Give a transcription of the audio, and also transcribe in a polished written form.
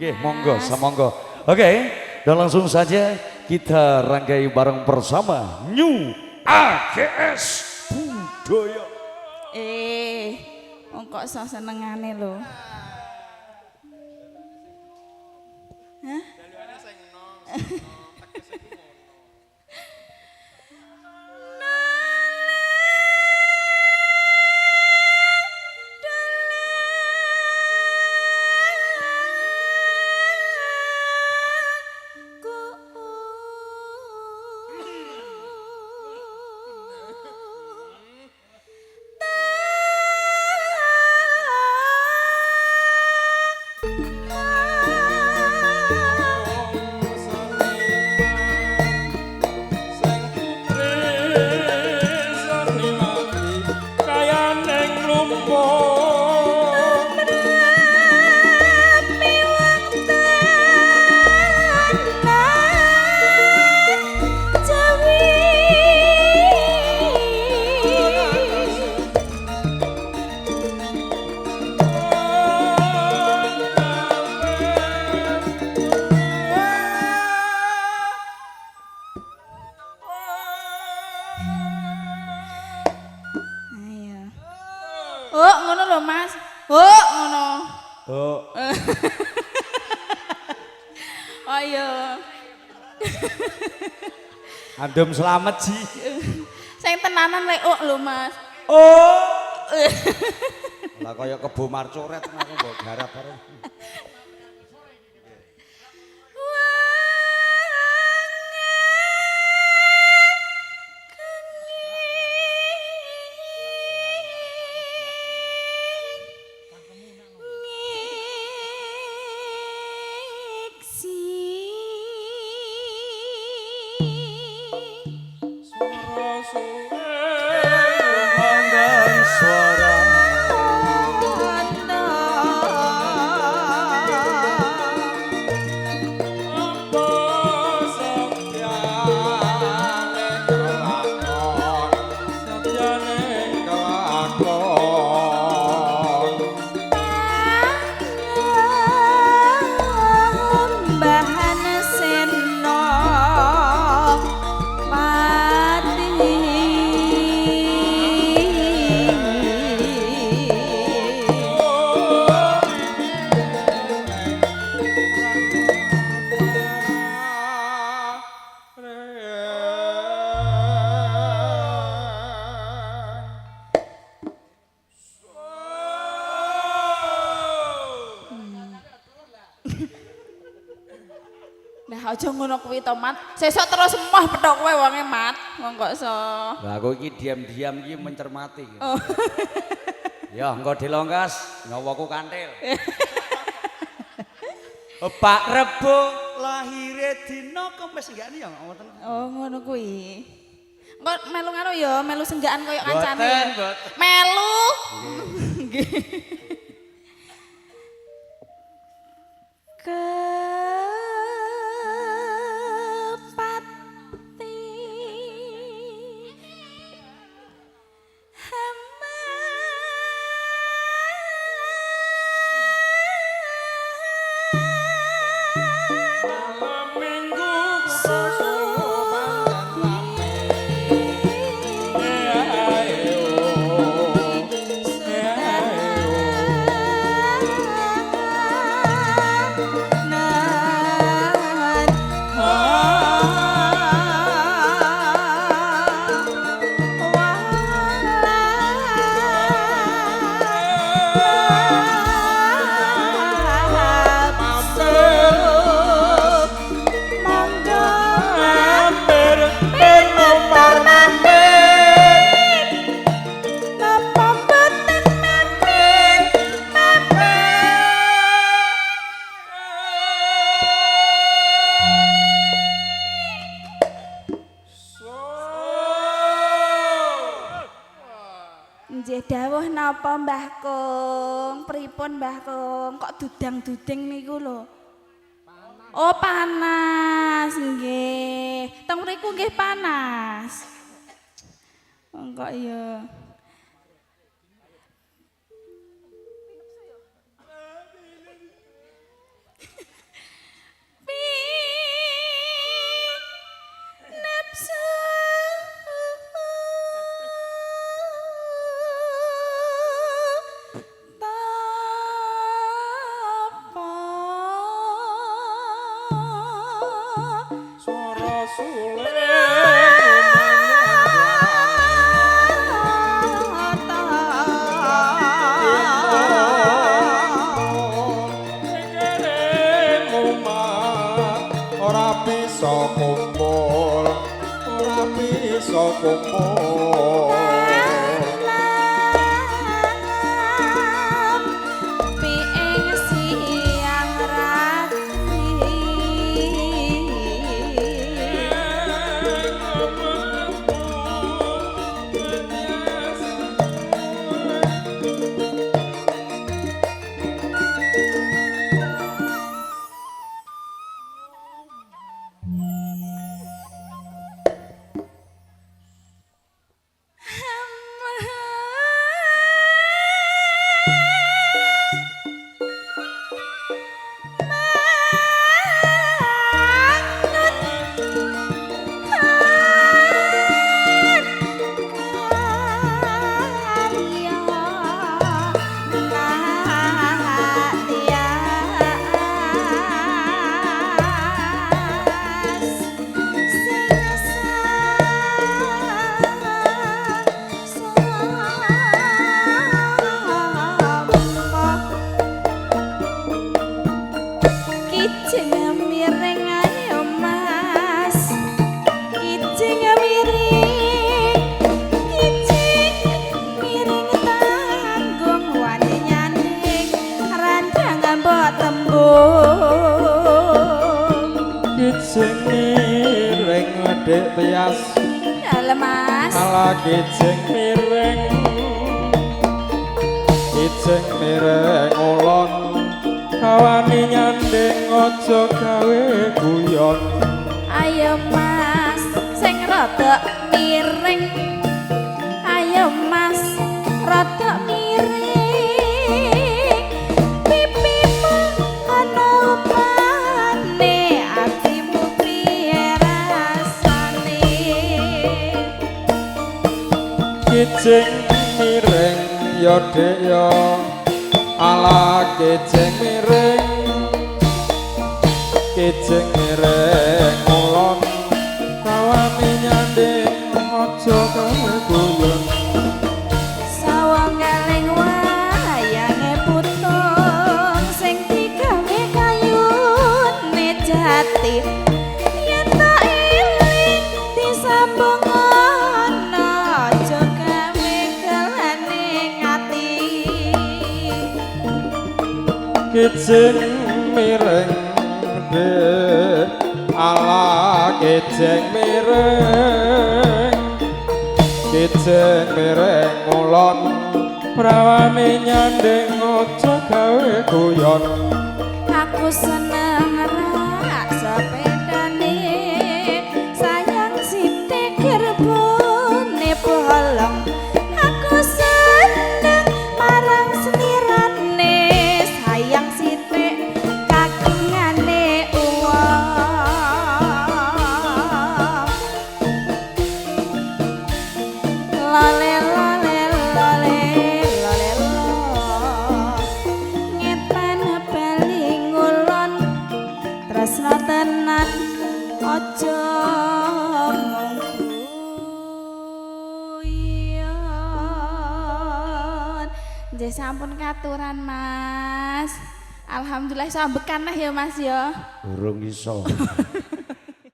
Nggih, monggo, samonggo. Oke, dan langsung saja kita rangkai bareng bersama New AGS Budaya. Wong kok iso senengane lho. Hah? Ayo. Oh, ngono lho, Mas. Oh, ngono. Oh. Ayo. Andum selamat sih. Sing tenanan lek oh lho, Mas. Oh. Lah kaya kebo marcoret aku mbok garap bareng. Lah aja ngono kuwi to, Mat. Sesuk terus emoh pethok kowe wonge, Mat. Wong kok iso. Lah aku iki diam-diam iki mencermati. Oh. Ya engko dilongkas, nyawaku kantil. Pak Rebo lahire dina Kamis enggak ya ngoten. Oh, ngono kuwi. Engko melu ngono ya, melu senggakan koyo kancane. Mboten, mboten. Melu. Nggih. Nggih dawuh napa Mbah Kung? Pripun Mbah Kung? Kok dudang-duding niku lho? Oh panas nggih. Teng mriku nggih panas. Wong kok ya. Suling. Ora bisa kumpul, ora bisa kumpul. Piing siang ratri. Kijing miring ayo Mas, kijing miring, kijing miring tanggung wani nyanding randang mbok tembung. Kijing miring Dik Tias. Dalem Mas. Ala kijing miring, kijing miring ulon, kawani nyanding aja gawe guyon. Ayo Mas sing rada miring, ayo Mas rada miring, pipimu ana upane, atimu piye rasane? Kijing miring ya Dik ya, ala kijing miring, kijing miring ulon, kawani nyanding aja gawe guyon. Sawanggaling wayange putung sing digawe kayune jati, yen tak eling disambung ana, aja gawe gelane ati. Kijing miring Dik, ala kijing miring, kijing miring ulon, prawane nyanding aja gawe guyon. Aku seneng rak sepedane, sayang sithik gerbone bolong. Aku seneng marang selirane, sayang sithik kagungane uwong. Lale lale lale lale lo, ngetan bali ngulon, tresno tenan aja mung guyon. Nggih sampun katuran Mas. Alhamdulillah iso ambekan neh ya Mas ya. Urung iso.